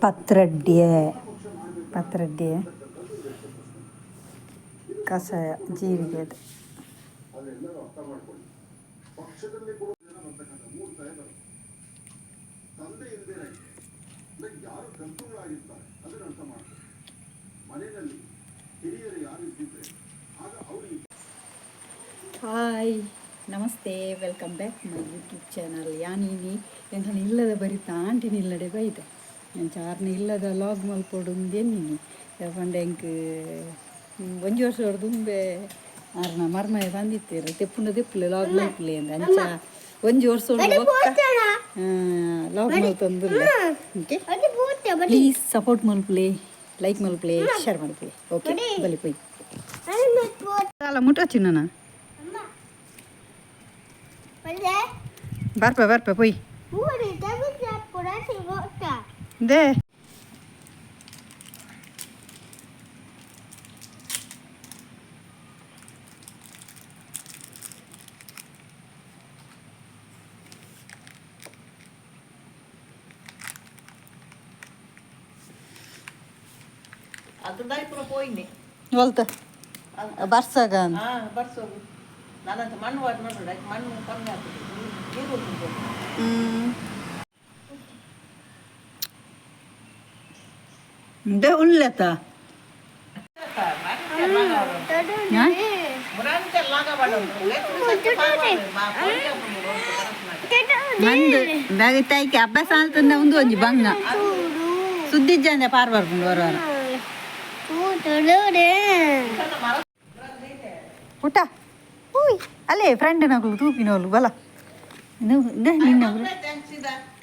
ಪತ್ರಡ್ಡೆ ಪತ್ರಡ್ಡೆ ಕಷಾಯ ಜೀರಿಗೆದು. ಅದೆಲ್ಲರೂ ಅರ್ಥ ಮಾಡ್ಕೊಳ್ಳಿ. ಪಕ್ಷದಲ್ಲಿ ಕೂಡ ಜನ ಬರ್ತಕ್ಕಂಥ ಮೂರು ಬರುತ್ತೆ. ತಂದೆ ಇಲ್ದೇನೆ ಅಂದ್ರೆ ಯಾರು ಕರ್ತೃಗಳಾಗಿರ್ತಾರೆ, ಅದನ್ನು ಅರ್ಥ ಮಾಡ್ಕೊಳ್ಳಿ. ಮನೆಯಲ್ಲಿ ಹಿರಿಯರು ಯಾರು ಇದ್ದಿದ್ರೆ ಆಗ ಅವರಿಗೆ hi, namaste, welcome back my YouTube channel. ಯಾನೀನಿ ಎಂಕಲ್ನ ಇಲ್ಲದ ಬರಿ ತಾಂಟಿನ ಇಲ್ಲಡೆ ಬೈದ. ಚಾರ್ನ ಇಲ್ಲದ ಲಾಗ್ ಮಲ್ಪೊಡು ಎನ್ನಿನಿ. ಪಂಡ ಎಂಕ್ ಒಂಜಿ ವರ್ಷ ದುಂಬೆ ಆರ್ನ ಮರ್ಮಯ ಬಂದಿತ್ತೇರು, ತೆಪ್ಪುಂಡ ತೆಪ್ಪುಲೆ ಲಾಗ್ ಮಲ್ಪುಲೆ ಅಂದ್. ಅಂಚ ಒಂಜಿ ವರ್ಷ ಲಾಗ್ ಮಲ್ತೊಂದುಲ್ಲೆ. ಓಕೆ, ಪ್ಲೀಸ್ ಸಪೋರ್ಟ್ ಮಲ್ಪುಲೆ, ಲೈಕ್ ಮಲ್ಪುಲೆ, ಶೇರ್ ಮಲ್ಪುಲೆ. ಓಕೆ, ಬಲಿ ಪೋಯಿ. ಅಲ್ಲ ಮುಟ್ಟೊಚ್ಚಿ ನನ್ನ. ಬರ್ಪ ಬರ್ಪ ಪೋಯ್ they. ಅದು ದಾರಿ ಪೂರ ಪೋಯಿನಿ. ಒಲ್ತ ಬರ್ಸಾಗ? ಹಾ, ಬರ್ಸೋದು ನಾನಂತ ಮಣ್ಣು ವಾಡ್ ಮಾಡ್ಬೇಡ, ಮಣ್ಣು ಕಮ್ಮಿ ಆಗ್ತದೆ, ನೀರು ಉಂಟು. ದೆ ಉಲ್ಲೆತ. ನಂದು ಬ್ಯಾಗ್ ತಾಯ್ಕೆ ಅಭ್ಯಾಸ ಆಲ್ತಂದ ಒಂದು ಒಂಜಿ ಬಂಗ ಸುದ್ದಿ ಜಾಂದೆ ಪಾರ್ ಬರ್ಪುಂಡು ವರ ವರ. ಪುಟ್ಟ ಊಯ್ ಅಲ್ಲೇ ಫ್ರೆಂಡ್ ನಗುಲು ತೂಪಿನೋಲು ಬಲ ನಿನ್ನ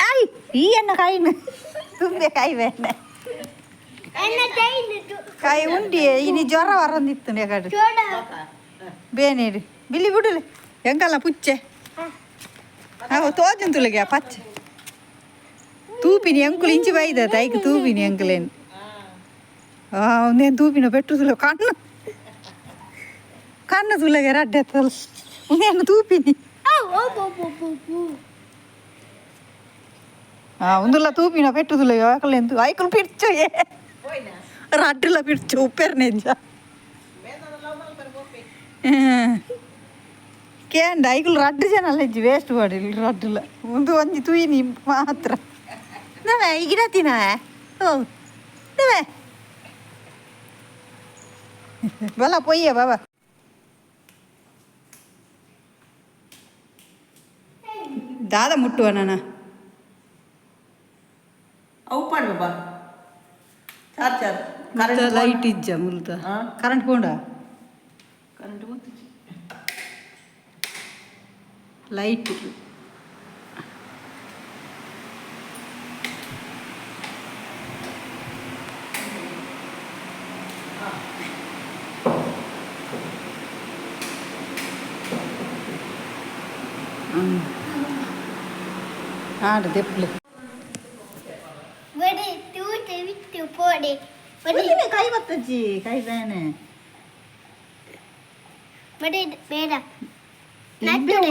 ಆಯ್ ಈ ಎನ್ನ ಕಾಯಿನ ತುಂಬೆ ಕಾಯಿ ಬೇಡ ಕಾಯಿ ಉಂಡಿ. ಇನಿ ಜ್ವರ ವರಂದಿತ್ತು ನೆಗಡು ಬೇನೇಡು ಬಿಲ್ಲಿ ಬಿಡುಲೆ ಎಂಕಲ್ಲ ಪುಚ್ಚೆ ಅವು ತೋಜುಂತುಲಗೆ ಪಚ್ಚೆ ತೂಪಿನಿ ಎಂಕುಲು ಇಂಚಿ ಬೈದ ತೈಕ್ ತೂಪಿನಿ ಎಂಕುಲೇನು. ಆ ಒಂದೇನು ತೂಪಿನ ಪೆಟ್ಟು ತುಲೆ ಕಣ್ಣು ಕಣ್ಣು ತುಲೆಗೆ ರಡ್ಡೆ ತಲ್ ಒಂದೇನು ತೂಪಿನಿ. ಆ ಒಂದುಲ್ಲ ತೂಪಿನ ಪೆಟ್ಟು ತುಲೆ ಐಕುಲು ಐಕುಲು ಪಿರ್ಚು ಏ ರಡ್ಡುಲ ಪಿರ್ಚು ಉಪ್ಪೆರ್ ನೆಂಜ ಕೇಂಡ ಐಕುಲು ರಡ್ಡು ಜನ ಅಲ್ಲ ವೇಸ್ಟ್ ಮಾಡಿ ರಡ್ಡುಲ ಒಂದು ಒಂಜಿ ತೂಯಿನಿ ಮಾತ್ರ. ನವೆ ಈ ಗಿಡ ಓ ನವೆ ಬಲ ಪೊಯ್ಯ ಬಾಬಾ. ದಾದ ಮುಟ್ಟುವ ನಾನ. ಅವು ಪಾಡು ಬಾ ಚಾರ್ಜರ್ ಕರೆಂಟ್. ಲೈಟ್ ಇಜ್ಜ ಮುಲ್ತ. ಕರೆಂಟ್ ಪೋಂಡ. ಕರೆಂಟ್ ಗೊತ್ತಿಜ್ಜಿ. ಲೈಟ್ ಆಡು ದೆಪ್ಪಲೆ. ಕೈ ಬತ್ತಜ್ಜಿ ಕೈ ಬೇನೆ.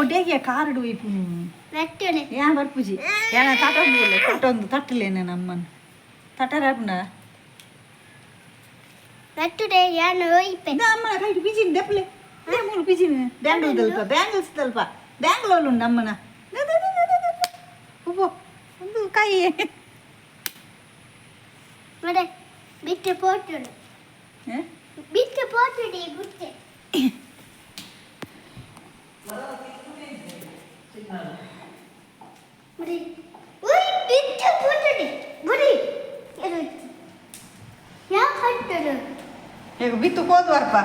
ಒಡೆಗೆ ಕಾರಡು ಒಯ್ಪುನು ಏನ್ ಬರ್ಪುಜಿ ಏನ ತಟೊಂದು ತಟೊಂದು ತಟ್ಟಲೇನೆ ನಮ್ಮನ್ನು ತಟರಾಪುನ. ಅಮ್ಮನ ಕೈಟ್ ಪಿಜಿನ್ ದೆಪ್ಪಲೆ ಮೂಲು ಪಿಜಿನ್ ಬ್ಯಾಂಗ್ಳೂರ್ ದಲ್ಪ ಬ್ಯಾಂಗಲ್ಸ್ ದಲ್ಪ ಬ್ಯಾಂಗ್ಳೂರ್ ಉಂಡು ಅಮ್ಮನ ಉಪ್ಪು ಒಂದು ಕೈ. ಬಿಟ್ಟು ಪೋಟುಡು ಬಿಟ್ಟು ಪೋಟುಡಿ ಬಿಟ್ಟು. ಬಿಟ್ಟು ಪೋಟುಡಿ ಬುಡಿ ಯಾಕೆ ಹಟ್ಟಡು? ಈಗ ಬಿತ್ತು ಕೋದು ಬರ್ಪ.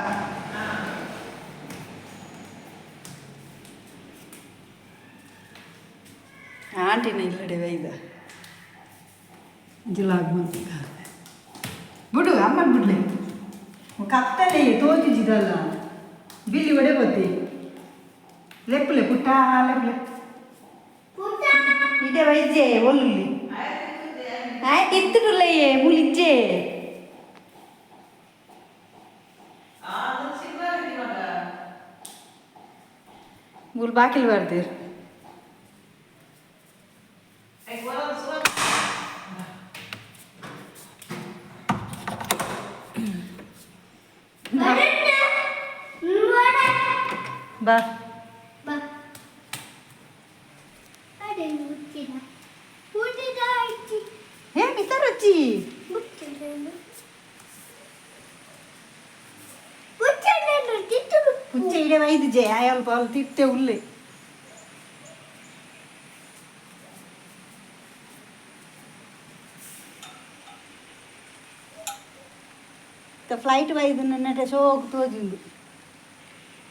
ಆಂಟಿನ ಇಲ್ಲಡೆ ವೈದ ಜಿಲಾಗ್ ಮಂತಿದ್ದ ಬಿಡು ಅಮ್ಮನ ಬಿಡ್ಲೆ. ಕತ್ತಲೆ ತೋಜಿಜಿದಲ್ಲ ಬಿಲ್ಲಿ ಒಡೆ ಬತ್ತಿ ಲೆಪ್ಪಲೆ ಪುಟ್ಟ ಲೆಪ್ಪಲೆ ಇಡೆ ವೈದ್ಯೆ ಒಲ್ಲುಲ್ಲಿ ಆಯ್ತು ಇತ್ತುಲ್ಲಯ್ಯೇ ಮುಲಿಜ್ಜೆ. ಮೂರು ಬಾಕಿಲ್ ಬರ್ತೀರಿ. ಬಾ. ಬಾ. ಅದೇ ಮುಚ್ಚಿದ ಮುಚ್ಚಿದ ಅಜ್ಜಿ. ಹೇ ಮಿಸರಜ್ಜಿ. ಮುಚ್ಚಿದ ಮುಚ್ಚಿದ ತಿತ್ತು. ಪುಚ್ಚೆ ಇಡೆ ವೈದ್ಯಜೆ ಅಲ್ಪ ಅಲ್ಪ ತಿತ್ತೆ ಉಲ್ಲೆ. ಫ್ಲೈಟ್ ವೈದು ನೆಟೆ ಶೋಕ್ ತೋಜುಂಡು,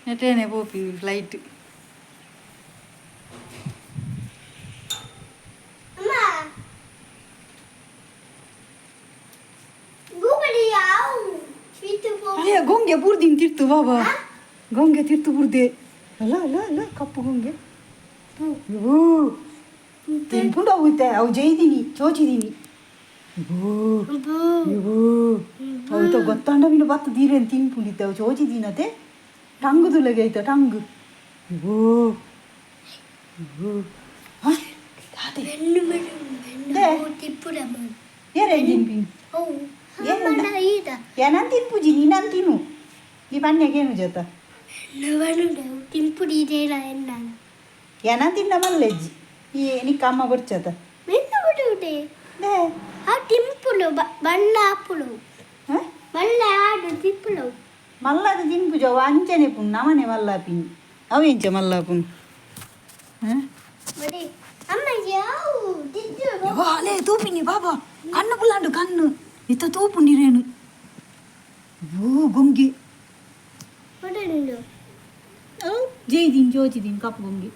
ನೆಟೇನೆ ಪೋಪಿ ಫ್ಲೈಟ್. ಅಮ್ಮ, ಗೂಗಲ್ ಯಾವ ಇತ್ತು? ಅಯ್ಯ, ಗೊಂಗೆ ಬುರ್ದಿನ್ ತಿರ್ತು ಬಾಬಾ, ಗೊಂಗೆ ತಿರ್ತು ಬುರ್ದೆ. ಅಲ್ಲ ಅಲ್ಲ ಅಲ್ಲ, ಕಪ್ಪು ಗೊಂಗೆ ಇವು ತಿನ್ಕೊಂಡು ಹೋಗುತ್ತೆ. ಅವು ಜೈದೀನಿ ಚೋಚಿದೀನಿ ಇವು ಇವು ಅವು ಗೊತ್ತಾಂಡ ಮೀನು ಬತ್ತು ದೀರೇನು ತಿನ್ಕೊಂಡಿದ್ದೆ. ಅವು ಚೋಚಿದೀನತೆ ಟಂಗು ತುಲಗೆ ಐತ ಟಂಗು ಇವು ಇವು. ಹಾಂ, ದಾದೆ? ಬೆನ್ನು ಬೆನ್ನು ಬೆನ್ನು ತಿಪ್ಪುರಮ್ಮ. ಏರೇನು ತಿನ್ಪಿನಿ? ಅವು ಏನ್? ಅಮ್ಮನ ಈದ. ಏನಂತ ತಿನ್ಪುಜಿ ನೀನಂತ ತಿನ್ನು, ಈ ಪನ್ಯಾಗೇನು ಜೊತ? ತಿಂಪುಡಿ ಇದೇನ ಎನ್ನ? ಏನಂತ ತಿನ್ನ ಮಲ್ಲೆಜ್ಜಿ ಈ ನಿಕ್ಕ ಅಮ್ಮ ಬರ್ಚತ. ಮೆನ್ನು ಬಿಡುವುದೇ? They. ಆ ತಿಂಪುಲು ಬಣ್ಣ ಆಪುಲು. ಹಾಂ. ಮಲ್ಲ ಆಡು ತಿಪ್ಪುಲು. ಮಲ್ಲದ ತಿನ್ಪುಜ, ಅವು ಅಂಚನೆ ಪುನ್ ನಮನೆ ಮಲ್ಲಾಪಿನಿ. ಅವು ಎಂಚ ಮಲ್ಲಾಪುನ್? ಹಾಂ. ಬರೀ ಅಮ್ಮ ಯಾವ ದಿದ್ದು. ಅಲೇ ತೂಪಿನಿ ಬಾಬಾ, ಕಣ್ಣು ಪುಲ್ಲಾಂಡು ಕಣ್ಣು ಇತ್ತ ತೂಪು ನೀರೇನು. ಓ ಗೊಂಗೆ. ಹೊಡಂಡು. ಜೈದೀನ್ ಜೋಚಿದೀನ್ ಕಪ್ಪು ಗೊಂಗೆ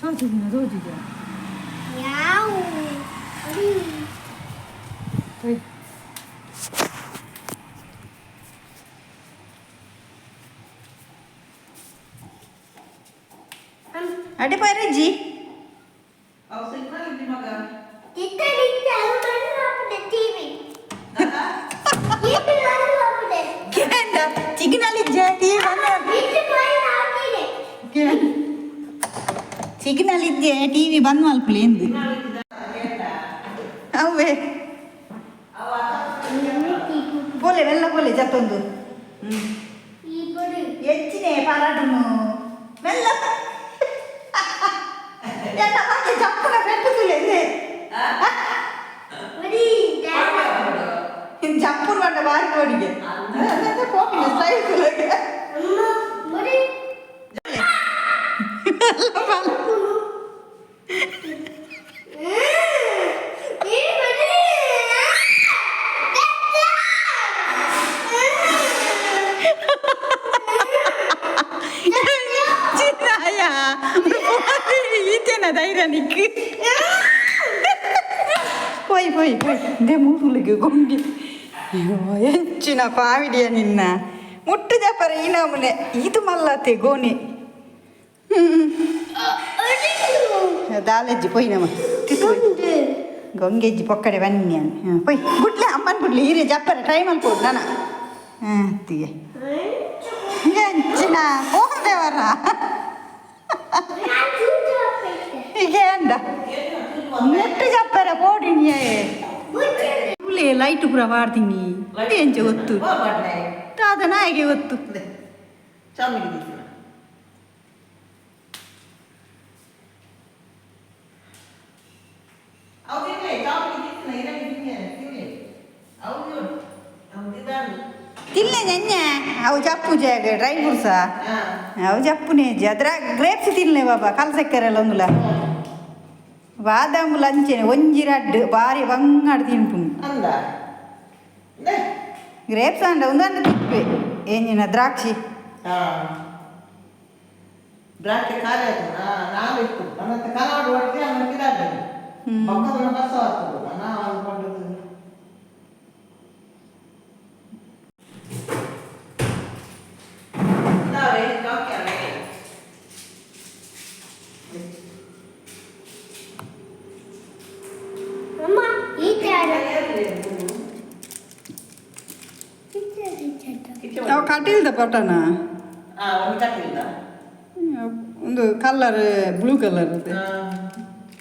ಚೋಚಿದಿನ ಚೋಚಿದ. ಯಾವ ಬರೀ. ಅಡೆ ಪರಜ್ಜಿ. ಅವು ಸಿಗ್ನಲ್ ಇದ್ದಿ ಮಗ. ತಿತ್ತಲಿತ್ತ ಅವು ಮಣ್ಣು ಹಾಕುದೆ ಟಿವಿ ಇದು ಮಣ್ಣು ಹಾಕುದೆ. ಕೇಂದ ಸಿಗ್ನಲ್ ಇಜ್ಜೆ ಟಿ ಬಂದ. ಇದು ಮಣ್ಣು ಹಾಕಿದೆ. ಸಿಗ್ನಲ್ ಇದ್ದೆ ಟಿವಿ ಬಂದ್ ಮಲ್ಪುಲಿ ಎಂದು ಅವೇ ಪೋಲೆ ಬೆಲ್ಲ ಪೋಲೆ ಜತ್ತೊಂದು. ಈ ಬಡಿ. ಹೆಚ್ಚಿನೇ ಪರಾಟುನು ಮೆಲ್ಲ ಎನ್ನ ಬಾಕಿ ಜಪ್ಪುನ ಪೆಟ್ಟು ತುಲೆ. ಬಡಿ. ಜಪ್ಪುನ ಬಂಡ ಬಾರಿ ಕೋಡಿಗೆ ಕೋಪಿನ ಸ್ಟೈಲ್ ತುಲೆಗೆ. ಅಮ್ಮ ಬಡಿ. ಈ ಬಡಿ. ಚಿನ್ನಾಯ ಈತೇನ ಧೈರ್ಯ ನಿಕ್. ಪೋಯ್ ಪೋಯ್ ಪೋಯ್ they ಮೂರುಲಿಗೆ ಗೊಂಗಿ. ಅಯ್ಯೋ, ಎಂಚಿನ ಪಾವಿಡಿಯ ನಿನ್ನ ಮುಟ್ಟು ಜಪರ ಈ ನಮೂನೆ ಇದು ಮಲ್ಲತೆ ಗೋನೆ ದಾಲೆಜ್ಜಿ ಪೊಯ್ ನಮ ಗೊಂಗೆಜ್ಜಿ ಪೊಕ್ಕಡೆ ಬನ್ನಿ. ಹಾಂ, ಪೊಯ್ ಬುಡ್ಲೆ ಅಮ್ಮನ ಬುಡ್ಲೆ. ಹೀರೆ ಜಪ್ಪರ ಟೈಮ್ ಅನ್ಕೋದು ನಾನ. ಹಾಂ, ಅತ್ತಿಗೆ ಎಂಚಿನ ಹೋಗದೇವರ ಈಗ ಅಂದ ಮುಟ್ಟು ಜಪ್ಪರ ಪೋಡಿನಿ. ಲೈಟ್ ಪೂರ ಪಾಡ್ತೀನಿ ಎಂಚ ಗೊತ್ತು ತಾದ ನಾಯಿಗೆ ಗೊತ್ತು. ಚಾಮಿಗೆ ದಿವ್ಸ ಅವು ತಿನ್ಲೆ, ಚಾಮಿಗೆ ದಿವ್ಸ ಇರಂಗಿ ತಿನ್ನೆ ತಿನ್ಲೆ. ಅವು ಅವು ತಿದ್ದಾಡು. ತಿನ್ಲೆ ನೆನ್ನೆ ಅವು ಜಪ್ಪು ಜಾಗ ಡ್ರೈ ಫ್ರೂಟ್ಸಾ. ಅವು ಜಪ್ಪುನೇ ಅದ್ರ ಗ್ರೇಪ್ಸ್ ತಿನ್ಲೆ ಬಾಬಾ. ಕಲ್ ಸಕ್ಕರೆ ಎಲ್ಲ ಒಂದುಲ ಬಾದಾಮುಲ ಅಂಚೆನೆ ಒಂಜಿ ರಡ್ಡ್ ಬಾರಿ ಬಂಗಾಡ್ ತಿನ್ಪುನು. ಅಂದ they. Grapes ಅಂಡ ಒಂದಂಡ ತಿಪ್ಪೆ ಏನಿನ ದ್ರಾಕ್ಷಿ. ದ್ರಾಕ್ಷಿ ಖಾಲಿ ಆಯ್ತು. ನಾನು ಇತ್ತು ನನ್ನ ಕಲಾಡು ಹೊಡೆದು ಅವನು ಕಿದಾಡ್ದೆ. ಪಕ್ಕದ ಬಸ್ ಆಗ್ತದೆ ನಾವು ಅಂದ್ಕೊಂಡದ್ದು. ಇದಾವೆ ಜೋಕ್ಯಾವೆ. ಅಮ್ಮ ಈ ತರ ಈ ತರ. ಅವು ಕಟೀಲ್ದ ಪಟನ. ಒಂದು ಕಟ್ಟಿಲ್ಲ. ಒಂದು ಕಲರ್ ಬ್ಲೂ ಕಲರ್ ಅದು.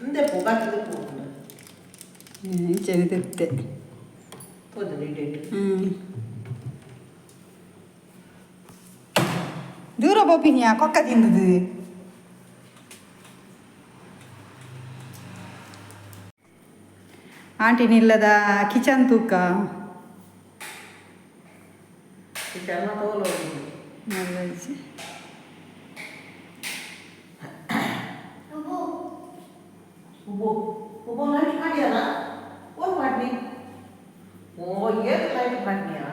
ಒಂದೇ ಪೂ ಬಾಕಿದ ಪೂ. ಇಂಚೆನೆ ತೆತ್ತೆ. ತೋಜುಂಡು ಇಡೇಟ್. ಹ್ಞೂ, ದೂರ ಪೋಪಿನಿಯಾ ಕೊಕ್ಕ ತಿಂದದು. ಆಂಟಿ ನಿಲ್ಲದ ಕಿಚನ್ ತೂಕ. ಕಿಚನ್ ತೋಲು. ನಲ್ಲ. ಉಬ್ಬು. ಉಬ್ಬು ಉಬ್ಬು ಲೈಟ್ ಮಾಡ್ಯಾನ ಓನ್ ಮಾಡ್ನಿ. ಓ, ಏನ್ ಲೈಟ್ ಮಾಡ್ನಿಯಾ?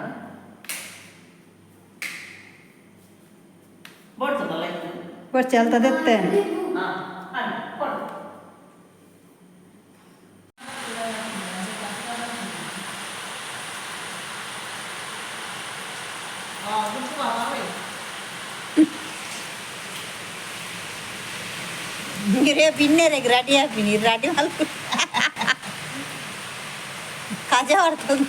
ಬೋಡ್ತದ ಲೈಟ್? ಬಟ್ ಚಲ್ತದೆತ್ತೆ. ಹಾಂ ಹಾಂ, ಕೊಡು. ಹಾಂ, ಮುಚ್ಚು ಮಾಮಿ. ರೇపు ಇನ್ನೇರೆಗ್ ರೆಡಿ ಆಪಿನಿ, ರೆಡಿ ಮಲ್ಪ ಕಜ ಬರ್ತದೆ.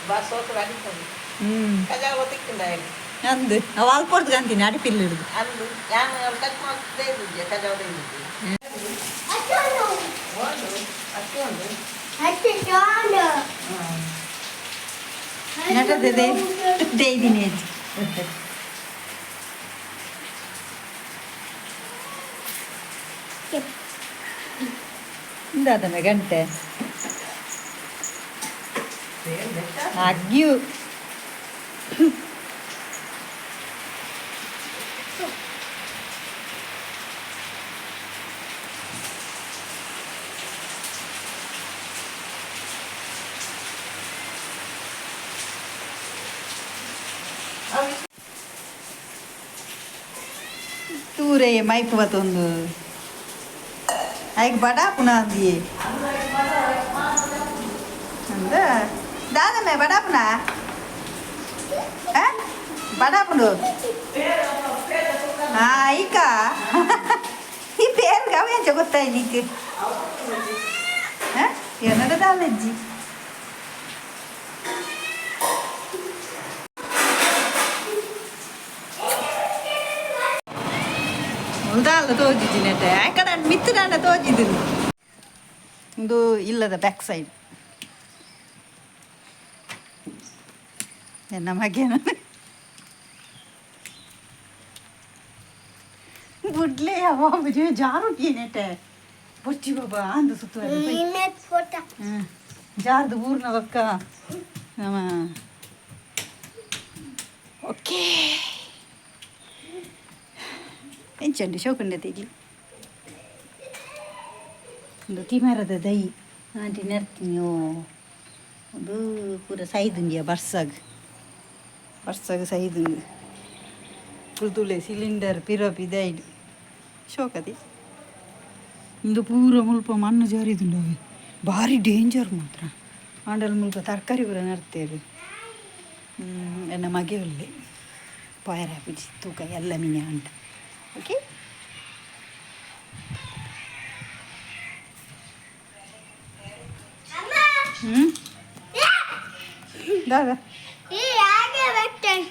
ಬಸ್ ಹೋಗಿ ರೆಡಿ. ಕಜಾವ ತಿಕ್ಕಿಂದ. ಅಂದು ಅವು ಅಲ್ಪೊಡ್ದು ಕಂತೀನಿ ಅಡಿಪಿಲ್ಲ ಹಿಡ್ದು. ಅಂದು ಯಾನ್ ಕಟ್ ಮಾಡ್ತೇ ಇದ್ದೆ, ಕಜಾವ ಇದ್ದೆ. ಅಚ್ಚನು. ಒಂದು ಅಕ್ಕಿ ಒಂದು. ಅಚ್ಚ ಚಾಂಡ. ನಟದೆ ದೇಯ್ದಿನಿ ಅಜ್ಜಿ. ಇಂದಾದಮೆ ಗಂಟೆ. ಅಗ್ಯು. ತೂರೆ ಮೈಪು ಬತ್ತೊಂದು ಐಕ್ ಬಡ ಪುನಃ ಅಂದಿಯೇ ಅಂದ ದಾದಮ್ಮೆ ಬಡಾಪುನ ಬಡಾಪುಂಡು. ಹಾ, ಈಕ ಈ ಪೇರು ಅವೇಂಚ ಗೊತ್ತಾಯ್ ನೀಕ್ ಏನಡ ದಾಲಜ್ಜಿ. ದಾಲ ತೋಜಿಜಿನೆಟೆ ಆಕಡೆ ಮಿತ್ತುದಾಂಡ ತೋಜಿದ್ರು. ಇದು ಇಲ್ಲದ ಬ್ಯಾಕ್ ಸೈಡ್. ಎನ್ನ ಮಗೇನ ಬುಡ್ಲೆ ಅವ ಜಾರು ನೆಟೆ ಬೊಚ್ಚಿ ಬಾಬಾ ಅಂದು ಸುತ್ತು. ಫೋಟೋ. ಜಾರ್ದು ಊರ್ನ ಬಕ್ಕ ನಮ್ಮ. ಓಕೆ, ಎಂಚಂಡಿ ಶೋಕುಂಡೆ ತೆಗಿ. ಒಂದು ತಿಮರದ ದೈ ಆಂಟಿ ನೆರ್ತೀನಿ. ಒಂದು ಪೂರ ಸೈದುಂಡಿಯ ಬರ್ಸಾಗ್ ಬರ್ಸಾಗ್ ಸೈದುಂಡು. ಪುಲ್ತುಲೆ ಸಿಲಿಂಡರ್ ಪಿರಪ್ ಇದಾಯ್ಡು ಶೋಕದಿ. ಇಂದು ಪೂರ ಮುಲ್ಪ ಮಣ್ಣು ಜಾರಿದುಂಡು. ಅವೆ ಭಾರಿ ಡೇಂಜರ್ ಮಾತ್ರ. ಆಂಡಲ್ ಮುಲ್ಪ ತರಕಾರಿ ಪೂರ ನಡ್ತೇವೆ. ಎನ್ನ ಮಗೆ ಒಳ್ಳೆ ಪಾಯರ ಪೂಜಿ ತೂಕ ಎಲ್ಲ ಮೀನೆ ಅಂಟ. ಓಕೆ. ಅಮ್ಮ. ಹ್ಞೂ ದಾದಾ. ಈ ಹಾಗೆ ಬರ್ತಾನೆ.